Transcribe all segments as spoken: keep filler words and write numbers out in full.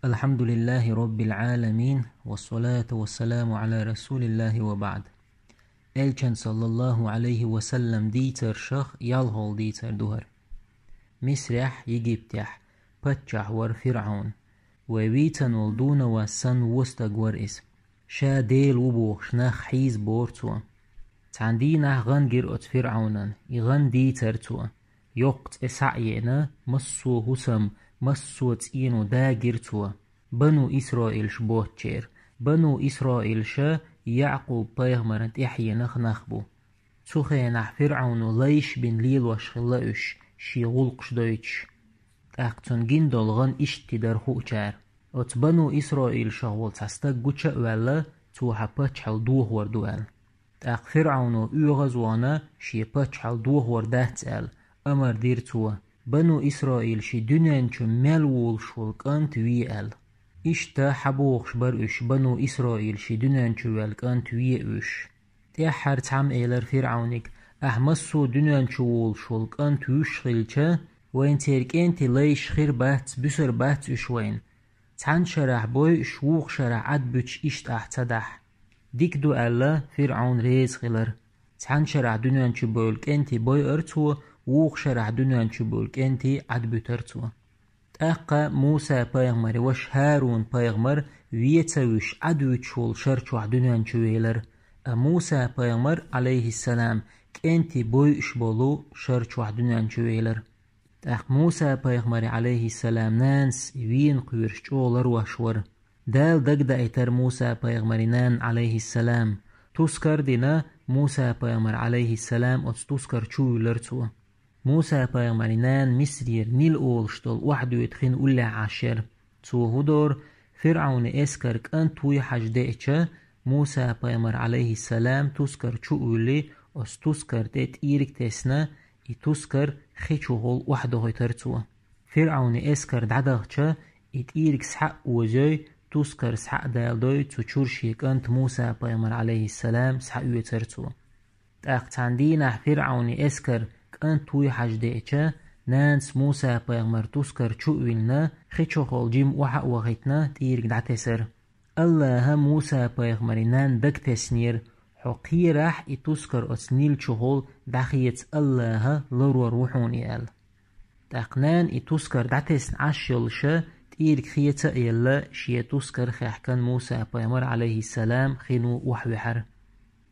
الحمد لله رب العالمين، والصلاة والسلام على رسول الله وبعد. Элчан, саллаллаху алейхи ва саллам, дийцаршах ялхалгӀа дийцар ду хӀара. Мисрехь, Египтехь, паччахь вара ФирӀавн. Вай вийцанвала дувнаваз санна вустаг вара иза. Ша Дела ву бохуш нах хьийзабора цо. Цхьана дийнахь гӀан гира оцу ФирӀавнан, и гӀан дийцар цо. Йоккха цӀе схьа а еана, массо а хӀусам, массо а цӀено да гира цо. Бану Исраилаш боцучеран, Бану Исраилаш Яъкъуб-пайхамарна тӀаьхьенах нах бу. Цу хенахь ФирӀавно лайш бина лелош хилла уьш, шен гӀуллакхаш дойтуш. ТӀаккха цунна гина долу гӀан иштта дара хуучара: оцу Бану Исраилашах волу цхьа стаг гуча а ваьлла, цо хьан паччахьалла дохор ду аьлла. ТӀаккха ФирӀавно оьгӀазвахана, шен паччахьалла дохор дац аьлла, амар дира цо: Бану Исраилашийн дуьнен чу мел волуш волу кӀант ве аьлла. Иштта хьан бохуш бара уьш, Бану Исраилашийн дуьнен чу ваьлла кӀант ве уьш. ТӀаьххьара цхьамма элира ФирӀавниг: «Ахь массо а дуьнен чу волуш волу кӀант вуьш хилча, вайна церан кӀентий лайш хир бац, буьсур бац уьш вайна. Цхьана шарахь бойуш, вукху шарахь Ӏад буьтуш иштта ахь ца дахь». Дика ду аьлла, ФирӀавн реза хилира. Цхьана шарахь дуьнен чу бевлла кӀентий бойура цо, вукху шарахь дуьнен чу бевлла кӀентий Ӏад буьтура цо. ТӀаккха Муса-пайхамаре ваша ХӀарун-пайхамар вен ца вуьш Ӏад вуьтуш волу шар чохь дуьнен чу велира, а Муса-пайхамар, алейхиссалам, кӀентий бойуш болу шар чохь дуьнен чу велира. ТӀаккха Муса-пайхамаре, алейхиссалам, нанас вена кхоьруш чӀогӀа ларвеш вара. Дала дагадаийтира Муса-пайхамаран нана, алейхиссалам. Тускар а дина, Муса-пайхамар, алейхиссалам, оцу тускар чу вуьйлира цо. Муса-пайхамаран нана Мисрера Нил олуш долу охьадоьду хин уллехь Ӏаш яра. Цо хӀун дора, ФирӀавнан эскар кӀант вуй хьажа деъча, Муса-пайхамар, алейхиссалам, тускар чу а вуьллий, оцу тускар тӀе тӀийриг тесна, и тускар хи чухула охьадохуьйтура цо. ФирӀавнан эскар дӀадахча, и тӀийриг схьа а озой, тускар схьа а даладой, цу чуьра шен кӀант Муса-пайхамар, алейхиссалам, схьаоьцура цо. ТӀаккха цхьана дийнахь ФирӀавнан эскар кӀант вуй хьажа деъча, нанас Муса-пайхамар тускар чу а виллина, хи чухула жима охьа а вахийтина, тӀийриг дӀатесира. Аллаха Муса-пайхамаран нанна дага теснера: «Хьо кхерахь, и тускар оцу Нил чухула дӀахеца Аллаха ларор ву хьуна и», – аьлла. ТӀаккха нана и тускар дӀатесна Ӏаш йолуша, тӀийриг хеца а елла, шен тускар хехкан Муса-пайхамар, алейхиссалам, хино охьавихьара.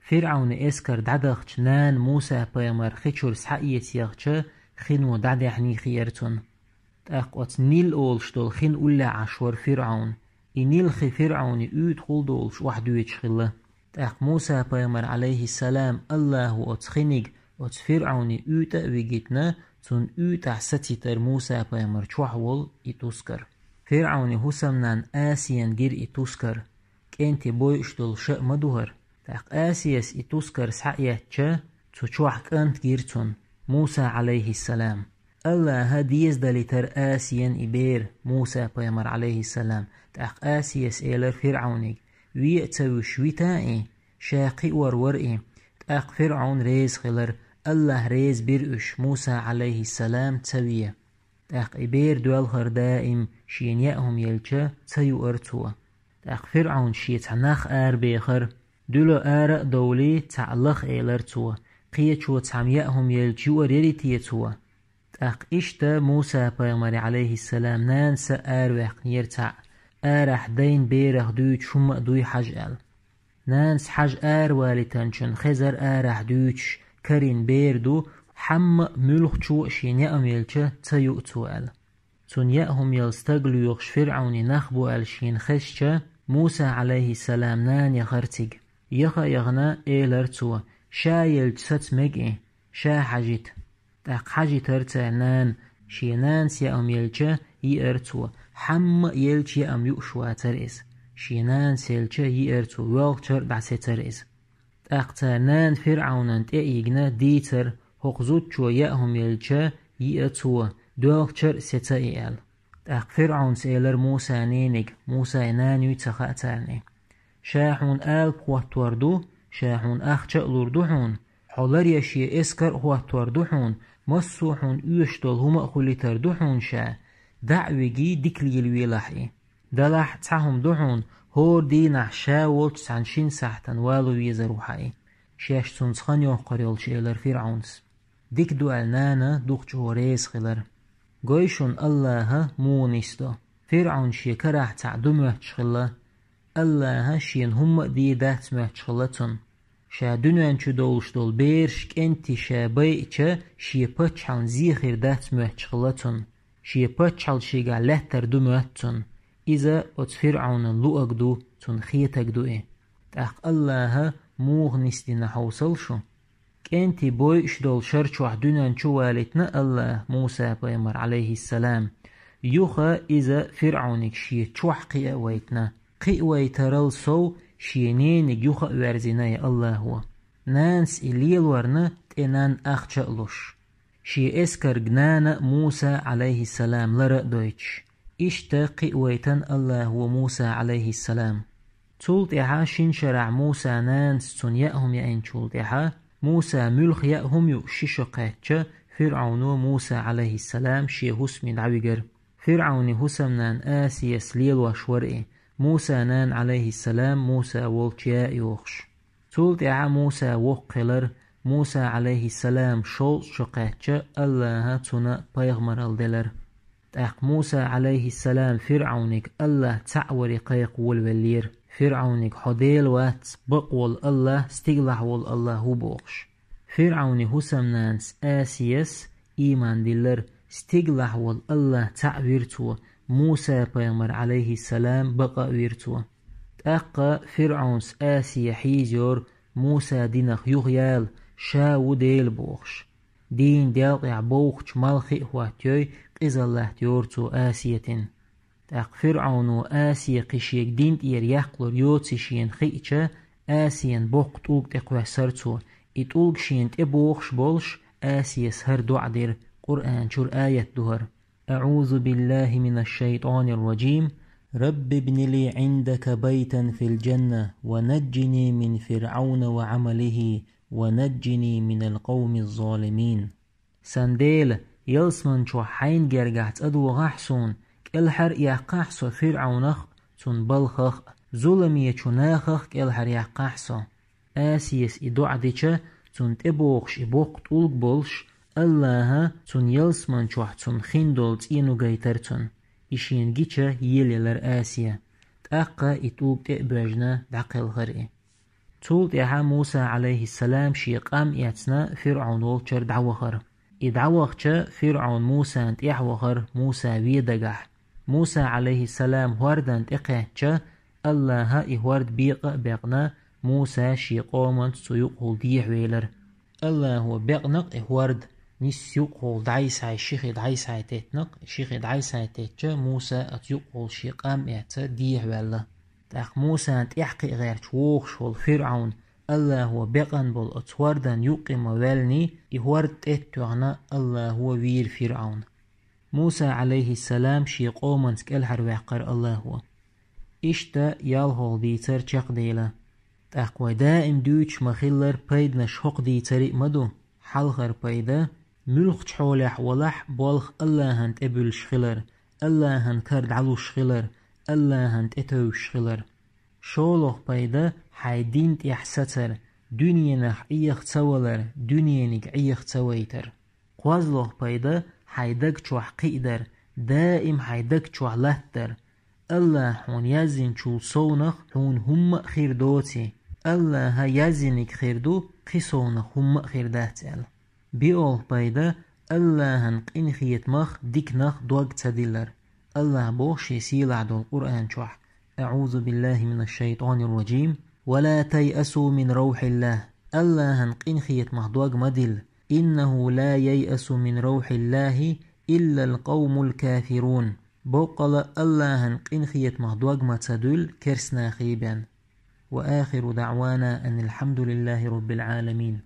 ФирӀавнан эскар дӀадахча, нана Муса-пайхамар хи чуьра схьаэца яхча, хино дӀадаьхьний хиира цунна. ТӀаккха оцу Нил олуш долу хин уллехь Ӏаш вара ФирӀавн. И Нил хи ФирӀавнан уьйтӀахула долуш охьадоьдуш хилла. ТӀаккха Муса-пайхамар, алейхиссалам, Аллахо оцу хиниг оцу ФирӀавнан уьйтӀа а вигийтина, цунна уьйтӀахь сацийтира Муса-пайхамар чохь волу и тускар. ФирӀавнан хӀусамнанна Асияна гира и тускар. КӀентий бойуш долу ша а ма ду хӀара. ТӀаккха Асияс и тускар схьаэцча, цу чохь кӀант гира цунна, Муса, алейхиссалам. Аллаха деза далийтира Асияна и бер, Муса-пайхамар, алейхиссалам. ТӀаккха Асияс элира ФирӀавниг: «Вен а ца вуьш вита и, ша кхиор вара и». ТӀаккха ФирӀавн реза хилира, Аллаха реза бира уьш, Муса, алейхиссалам, ца вен. ТӀаккха и бер доьлхура даим, шена яа хӀума елча, ца юара цо. ТӀаккха ФирӀавн шен цхьа нах арабехара. Дуьла ара а довлий, цхьаъ лаха элира цо. Кхечо цхьамма яа хӀума елча, юар ярий те цо? ТӀаккха иштта Муса-пайхамаре, алейхиссалам, нанас а араваьккхинера цхьаъ, арахь дайн берах дуьйцуш хӀумма а дуй хьажа аьлла. Нанас хьажа аравалийтанчун хезара арахь дуьйцуш карийна бер ду, хьамма а, муьлххачо а шена яа хӀума елча, ца юу цо аьлла. Цунна яа хӀума яла стаг лоьхуш ФирӀавнан нах бу аьлла шена хезча, Муса, алейхиссалам, нана яхара цига. Яха а яхана, элира цо: «Ша елча саца мега и, ша хьажийта». ТӀаккха хьажийтара цара нана, шен нанас яа хӀума елча, йиара цо, хьамма а елча яа хӀума юуш вацара иза. Шен нанас елча, йиара цо, воьлхучара а дӀасецара иза. ТӀаккха цара нана ФирӀавнана тӀе а йигна дийцара, хӀокху зудчо яа хӀума елча, йиа цо, доьлхучара а сеца и аьлла. ТӀаккха ФирӀавнас элира Мусан нене, Мусан нана юй ца хаьа царна и: «Ша хьуна алапа хӀоттор ду, ша хьуна ахча а лур ду хьуна, хьо ларъеш эскар а хӀоттор ду хьуна, массо а хьуна оьшуш долу хӀума а хуьлуьйтур ду хьуна ша, дӀа а вигий, дика лелавелахь и». Далахь цхьа хӀума ду хьуна, хӀора дийнахь ша волчу цхьана шина сахьтана вало везар ву хьан и. Шаьш цунца хан йоккхур йолчу элира ФирӀауна. Дика ду аьлла нана дукха чӀогӀа реза хилира. Гой шуна АллахӀа муха нисдо. ФирӀаун шен карахь цхьаъ ду моьттуш хилла. АллахӀа шена хӀумма а дийр дац моьттуш хилла цунна. Ша дуьнен чу довлуш долу бераш кӀентий ша байича, шен паччахьална зе хир дац моьттуш хилла цунна. Шен паччахьалла шегахь лаьттар ду моьтту цунна. Иза оцу ФирӀаунан луъаг ду, цунна хетаг ду и. ТӀаккха АллахӀа муха нисдина хьовсал шу. КӀентий бойуш долу шар чохь дуьнен чу валийтина АллахӀа Муса-пайхамар, Ӏалайхиссалам. Юха иза ФирӀауниг шен чохь кхиа а вайтина. Кхиа вайтарал сов шен нениг юха а верзина и АллахӀа. Нанас и лелорна тӀе нанна ахча а луш. Шен эскарг нана а Муса, Ӏалайхиссалам, лара а дойтуш. Иштта кхиа вайтина АллахӀа Муса, Ӏалайхиссалам. Цул тӀаьхьа шина шарахь Муса нанас цунна яа хӀума яинчул тӀаьхьа, Муса муьлхха яа хӀума юуш ши шо кхаьчча, ФирӀауно Муса, Ӏалайхиссалам, шен хӀусаме дӀавигар. ФирӀауни хӀусамнана Асияс лелош вара и, Муса нана, Ӏалайхиссалам, Муса волчу яа йохуш. Цул тӀаьхьа Муса воккха хилар, Муса, Ӏалайхиссалам, шовзткъа шо кхаьчча, АллахӀа цунна пайхамаралла делар. ТӀаккха Муса, Ӏалайхиссалам, ФирӀауниг АллахӀ цхьаъ варе кхайкха волавеллера. ФирӀауниг: «Хьо Дела вац, бакъволу АллахӀ, стигалахь волу АллахӀ ву», – бохуш. ФирӀауни хӀусамнанас Асияс ийман диллар, стигалахь волу АллахӀ цхьаъ вира цо, Муса-пайхамар, Ӏалайхиссалам, бакъ а вира цо. ТӀаккха ФирӀаунас Асия хьийзайора, Муса динах юхаяла, ша ву Дела бохуш. Дийнан делкъехь бовхачу малхе а хӀоттайой, къизаллатта йора цо Асиятин. ТӀаккха ФирӀауно Асия кхин шега дин тӀера яккхалур йоций шена хиъча, Асиян боккха тӀулг тӀекхоьссара цо. И тӀулг шена тӀебохуш болуш, Асияс хӀара доӀа дира, Къуръан чуьра аят ду хӀара: «أعوذ بالله من الشيطان الرجيم. رب ابن لي عندك بيتا في الجنة ونجني من فرعون وعمله ونجني من القوم الظالمين». Сан Дела, ялсаман чохь хьайна гергахь цӀа догӀахь суна, кӀелхьара а яккхахь со ФирӀаунах а, цуьнан балхах а, зуламечу нахах а кӀелхьара яккхахь со. Асияс и доӀа дича, цунна тӀебохуш и боккха тӀулг болуш, АллахӀа цунна ялсаман чохь цунна хин долу цӀено гайтара цунна. И шена гича елаелира Асия. ТӀаккха и тӀулг тӀе а боьжна, дӀакхелхира и. Цул тӀаьхьа Муса, Ӏалайхиссалам, шен къам эцна, ФирӀаун волчара дӀавахара. И дӀавахча, ФирӀаун Мусана тӀаьхьа вахара, Муса вен дагахь. Муса, Ӏалайхиссалам, хӀордан тӀекхаьчча, АллахӀа и хӀорд бекъа а бекъна, Муса шен къоманца цу юкъахула дехьавелира. АллахӀа бекъна-кх и хӀорд, нисса юкъахула дӀай-схьай, ши хи дӀай-схьай теттина-кх, ши хи дӀай-схьай теттча, Муса оцу юкъахула шен къам эцна дехьаваьлла. ТӀаккха Мусана тӀаьхьа кхиа гӀерташ вогӀуш волу ФирӀаун, АллахӀа бекъна болу оцу хӀордан юккъе ма-ваьллиний, и хӀорд тӀе а тоьхна, АллахӀа вийра ФирӀаун. Муса, Ӏалайхиссалам, шен къоманца кӀелхьарваьккхира АллахӀа. Иштта ялхолгӀа дийцар чекхдевлла. ТӀаккха вай даим дуьйцуш ма-хиллара, пайданаш хӀокху дийцаре а ма ду. Хьалхара пайда: муьлххачу хьолехь валахь а, болх АллахӀана тӀе буьллуш хилар, АллахӀан кара дӀалуш хилар, АллахӀана тӀетевжаш хилар. ШолгӀа пайда: хьайн дин тӀехь сацар, дуьненах Ӏеха ца валар, дуьнениг Ӏеха ца вайтар. КхозлагӀа пайда: хьайн даг чохь кхиадар, даим хьайн даг чохь латтар. АллахӀа хьуна яздинчул совнах хьуна хӀумма а хир доций, АллахӀа яздиниг хир ду, кхин совнах хӀумма а хир дац аьлла. БоьалгӀа пайда: АллахӀан къинхетамах, диканах дог ца диллар. АллахӀа боху шен сийлахь долу Къуръан чохь: أعوذ بالله من الشيطان الرجيم. ولا تيأسوا من روح الله. АллахӀан къинхетамах дог ма дилла. إنه لا ييأس من روح الله إلا القوم الكافرون. Боккъала АллахӀан къинхетамах дог ма ца дуьллу керстанахий бен. وآخر دعوانا أن الحمد لله رب العالمين.